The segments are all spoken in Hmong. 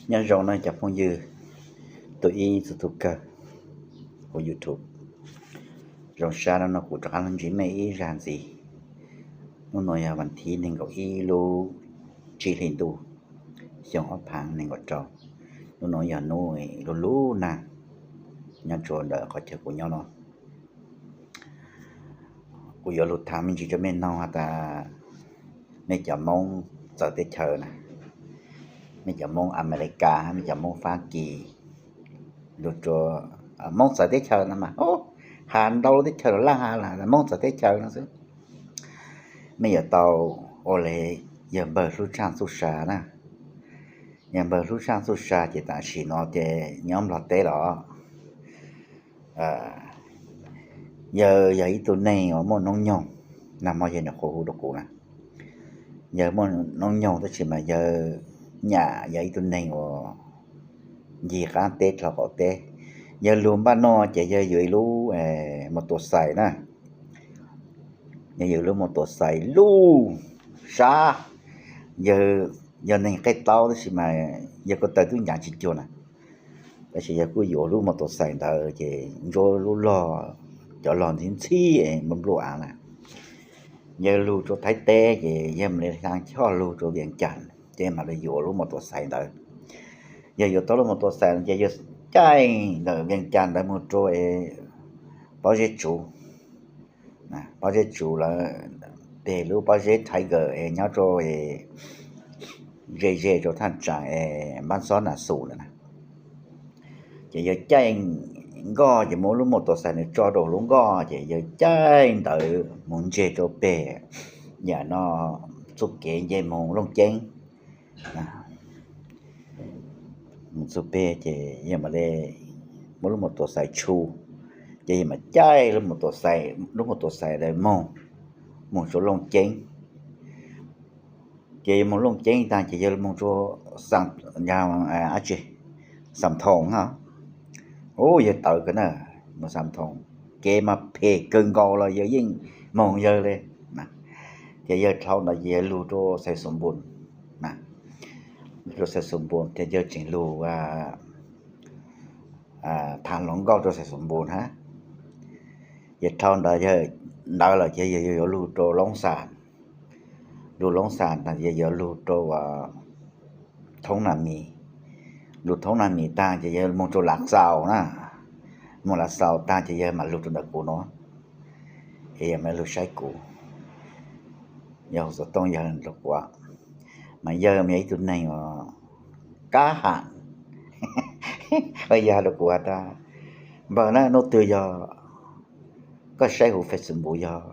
Nyob zoo nawb cov phooj ywg, tus ib txhua tus kawg hauv YouTube. Zoo sab hnub no kuv rov qab los ntsib mej ib zag ntxiv. Hnub no yog vas thib nees nkaum ib lub tsib hlis ntuj, xyoo ob phav nees nkaum rau. Hnub no yog hnub lub lub nag nyob rau ntawm qhov chaw kuv nyob no. Kuv yuav lug tham me ntsis rau mej noog has tas mej cov Moob txawv teb chaws na, mej cov Moob Amelikas, mej cov Moob Fab Kis, lug rua Moob txawv teb chaws no mas, has ntau lub teb chaws los laj has Moob txawv teb chaws no xwb. Mej yuav tau ua le yawg npawg hlub tshaaj txuj sa na. Yawg npawg hlub tshaaj txuj sa ces tam sim no ces nyob Nplog teb los yawg yog ib tug neeg uas muaj noob nyoog, nag hmo yawg nyuam qhuav hu rau kuv na. Yawg muaj noob nyoog tab sis mas yawg nyam yog ib tug neeg uas ncig qaab teb dlhau qaum teb. Yawg lug npaj no ces yawg yuav ib lub mos tuam xais na. Yawg yuav lub mos tuam xais luj sab. Yawg yog neeg qej taub tab sis mas yawg ko taw tub ncav tsis cuag na. Tab sis yawg kuj yuav lub mos tuam xais ntawd ces ntsuab lub log, cov log ntxhib ntxhib nplua nplua av na. Yawg lug rau Thaib teb ces yawg mam li hla choj lug rau Vias Cas ces mam li yuav lub mos tuam xais ntawd. Yawg yuav tau lub mos tuam xais ces yawg caij ntawm Vias Cas ntawd mus rau pob zeb tsuv, pob zeb tsuv lawm, peg lub pob zeb Tiger es nyob rau ze ze rau thaj tsam es npab xob nas xus ntawd na. Ces yawg caij nkoj ces muab lub mos tuam xais ntawd tso rau lub nkoj ces yawg caij ntawd mus ntseg rau peg yam no txuj kev nce moog Looj Ceeb. Mus txug peg ces yawg mam li muab lub mos tuam xais tshu, ces yawg mam caij lub mos tuam xais, lub mos tuam xais ntawd moog, moog rau Looj Ceeb. Ces yawg moog Looj Ceeb taag ces yawg moog rau Xam Thoos, ub yawg tawv kawg na, moog Xam Thoos, kev mas phem kawg nkaus los yawg yeej moog yawg le. Ces yawg dhau ntawd ces yawg lug rau Xais Xoom Npoos, rau Xais Xoom Npoos ces yawg tseem lug thaam hluas nkauj rau Xais Xoom Npoos hab. Ces dhau ntawd, ntawd lawm ces yawg yuav lug rau Loob Xas, lug Loob Xas taag yawg yuav lug rau Thoob Nas Mis, lug Thoob Nas Mis taag ces yawg moog rau Lav Xaus na, moog Lav Xaus taag ces yawg mam lug rau ntawm kuv no, es yawg mam lug saib kuv. Yawg hu xov tooj yawg rau kuv, mas yawg mas yog ib tug neeg kab ham, yawg has rau kuv has tas, npawg na, hnub twg yog koj saib huv Facebook yog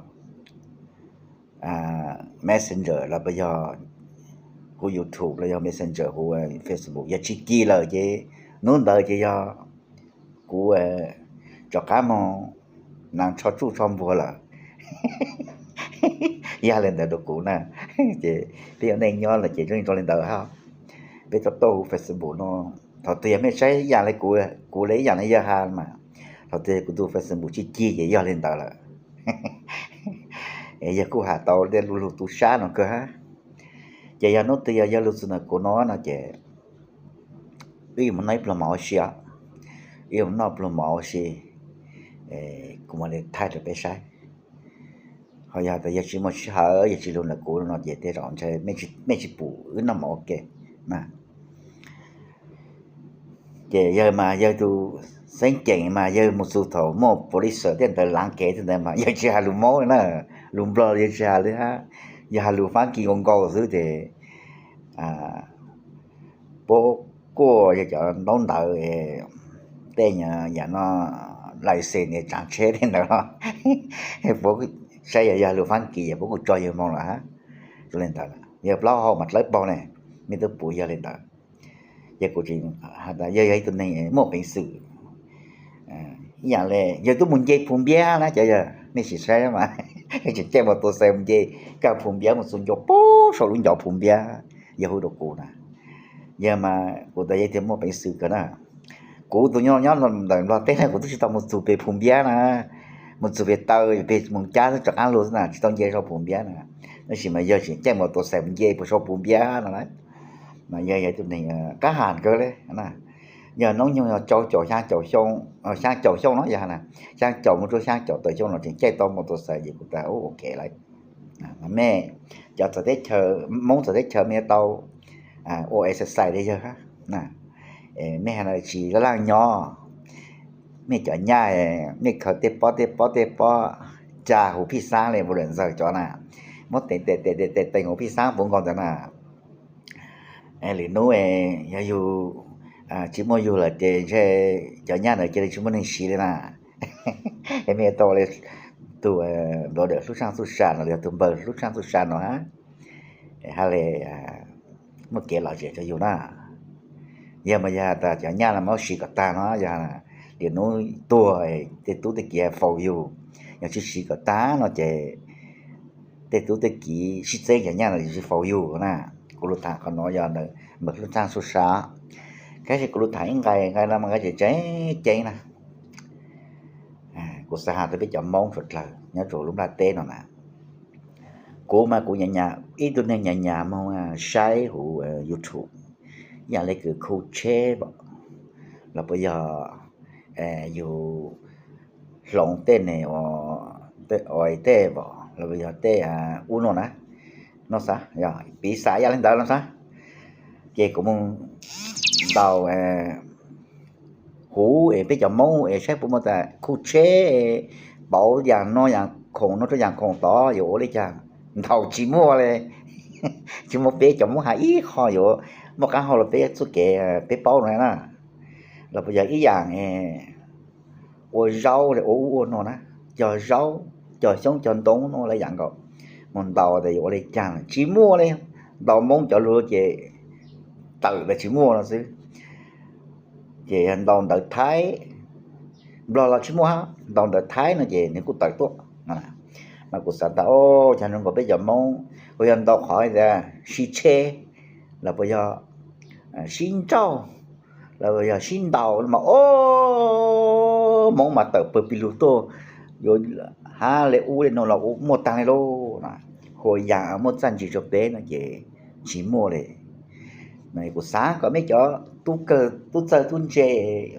Messenger los yog huv YouTube los yog Messenger huv Facebook yog tsis kis lawm ces hnub ntawd ces yog kuv rov qab moog naav tsho tsuj tsho npuag lawm. Yog le ntawd rau kuv na, ces peb ua neej nyob lawm ces zoo li ntawd hab. Peb tau tuaj huv Facebook no, thaum twg yog mej saib ib yam le kuv, kuv le ib yam le yawg has mas, thaum twg kuv tus Facebook tsis cig ces yog li ntawd lawm. Yawg kuj has tau tej lug lug tu sab no kawg hab. Ces yog hnub twg yog yawg lug txug ntawm kuv no no ces wb yuav mus noj ib pluag mov ua si, wb yuav mus noj pluag mov ua si, kuv mam li thaij rau peb saib. Ho yog tas yawg tsis muaj sij hawm, yawg tsis lug ntawm kuv no ces tej zaum ntshe mej tsis pum wb noj mov ua ke na. Ces yawg mas yawg tus xeeb ceem mas yawg mus txug thaum muaj police tej ntawd laav kev tej ntawd mas yawg tsis has lus Moob na, lus Nplog yawg tsis has li hab, yawg has lus Fab Kis nkaus nkaus xwb ces puab kuaj yawg cov ntaub ntawv, tej yam no license tsaav tsheb tej ntawd los puab saib yawg has lus Fab Kis puab kuj tso yawg moog lawm hab. Zoo li ntawd, yawg plaub hau mas dlawb paug ne, mej twb pum yog li ntawd. Ces kuv tseem has tas yawg yog ib tug neeg muaj peev xwm ib yam le yawg tub mus nce Phu Npiab na cov yawg, mej sim saib mas, tseem caij mos tuam xais mus nce kag Phu Npiab mus txug ncua puag saum lub ncov Phu Npiab, yawg hu rau kuv na. Yawg mas kuv tas yawg tias muaj peev xwm kawg na. Kuv tus nyob nyob ntawm Nplog teb na kuv twb tsis tau mus txug peg Phu Npiab na, mus txug peg taw peg Moos Cab xwb rov qab lug xwb na, tsis tau nce sau Phu Npiab na. Tab sis mas yawg tseem caij mos tuam xais mus nce puag sau Phu Npiab no na. Mas yog yog tus neeg qab has kawg li na. Yog hnub nyoog yog rau caum xyaa caum xyoo, xyaa caum xyoo no yog na, xyaa caum mus rau xyaa caum tawm xyoo no tseem caij tau mus tus xais ces kuv tas ua kev lawm. Mej cov txawv teb chaws, Hmoob txawv teb chaws mej tau ua exercise li yawg na. Mej has tsis laj laj nyob, mej cov nyaj, mej khaws tej pob tej pob tej pob, cag huv phij xaab li npua dawm ntxawg cov na, muab teev teev teev huv phij xaab puv nkaus ntawd na. Lwm hnub yog yug tsis muaj yug lawm ces ntshe cov nyaj ntawd cia li tsis muaj neeg siv li na. Es mej tau li tus npau dawm hlub tshaaj txuj sa no, yog tus npawg hlub tshaaj txuj sa no hab, hab li muaj kev lom zem rau yug na. Yog mas yog tas cov nyaj no muab siv kom tag no, yog tias hnub tuag tej tub tej kiv faus yug, yog tsis siv kom tag no ces tej tub tej kiv sib txeeb cov nyaj no tsis faus yug na. Kuv lug tham qhov no yog npawg hlub tshaaj txuj sa. Tab sis kuv lug tham ib nqai, nqai no mas nqai tseem ceeb na. Kuv xav has rau peb cov Moob suav dlawg nyob rua lub nplaj teb no na. Kuv mas kuv nyam nyam, ib tug neeg nyam nyam moog saib huv YouTube, ib yaam le kws khu tsheb los puas yog yug hloov tej ne, tej ua tej los puas yog tej ub no na, no xav, piv xam ib yaam le ntawd no xav. Ces kuv moog ntaus huv es peb cov Moob es saib puas muaj tas khu tsheb pauv yaam no yaam khoom no rua yaam khoom tod yuav ua le caag, ntaus tsis muaj le. Tsis muaj peb cov Moob has ib qho yuav muaj qaab hau los peb txuj kev peb paub no na. Los puas yog ib yaam ua zaub ua ub ua no na, cog zaub, cog xyoob cog ntoo no lawm yaam nkaus, moog ntaus tas yuav ua le caag tsis muaj le. Ntaus Moob cov lug ces tawm tas tsis muaj no xwb. Ces yog ntaus ntawv Thaib, Nplog los tsis muaj hab, ntaus ntawv Thaib no ces nwg kuj tawm tuaj. Mas kuv xav tas o, cov zoo nkaus peb cov Moob kuj yog ntaus qhov tas sib tsheb los puas yog sib nrauj los puas yog sib ntaus mas o, Moob mas tawm pawg pig lug tuaj, yuav hab le ub le no los muaj taag le lauj. Hua yaam muaj txaj ntse rua peb no ces tsis muaj le. Kuv xav kom mej cov tub kawg tub txawg tub ntse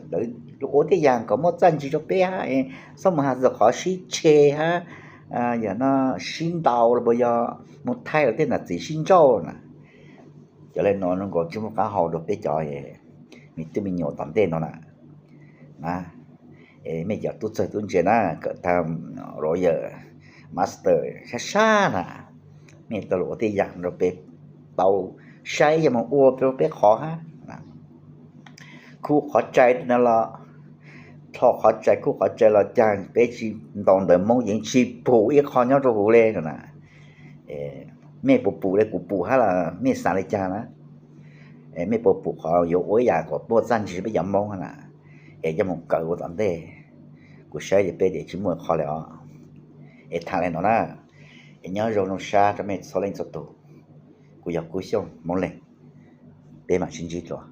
ntawd lug ua tej yaam kom muaj txaj ntse rua peb hab, xob mus has txug qhov sib tshe hab, yog no sib ntaus los puas yog mus thaij los tej nam txiv sib nrauj na. Cov le no zoo nkaus tsis muaj qaab hau rua peb cov me tub me nyuam tom ntej no na. Es mej cov tub txawg tub ntse na, kawm tag lawyer, master sab sab na, mej tau lug ua tej yaam rua peb tau saib yog moog ua rua peb qhov hab. Khuj qhov rai no los, dlho qhov rai khuj qhov rai los caag peb tsis ntaus ntawv Moob yeej tsis pum ib qho nyob rua huv le no na. Mej puas pum le kuv pum hab los mej xav le caag na? Mej puas pum qhov yuav ua ib yaam kom muaj txaj ntse peb cov Moob hab na? Es coj moog kawm ua tom ntej, kuv saib ces peb ces tsis muaj qho le os. Es thaam le no na, es nyob zoo zoo sab rua mej txhua leej txhua tug. Kuv yog Kub Xyooj Moob Leeg, peb mam sib ntsib dlua.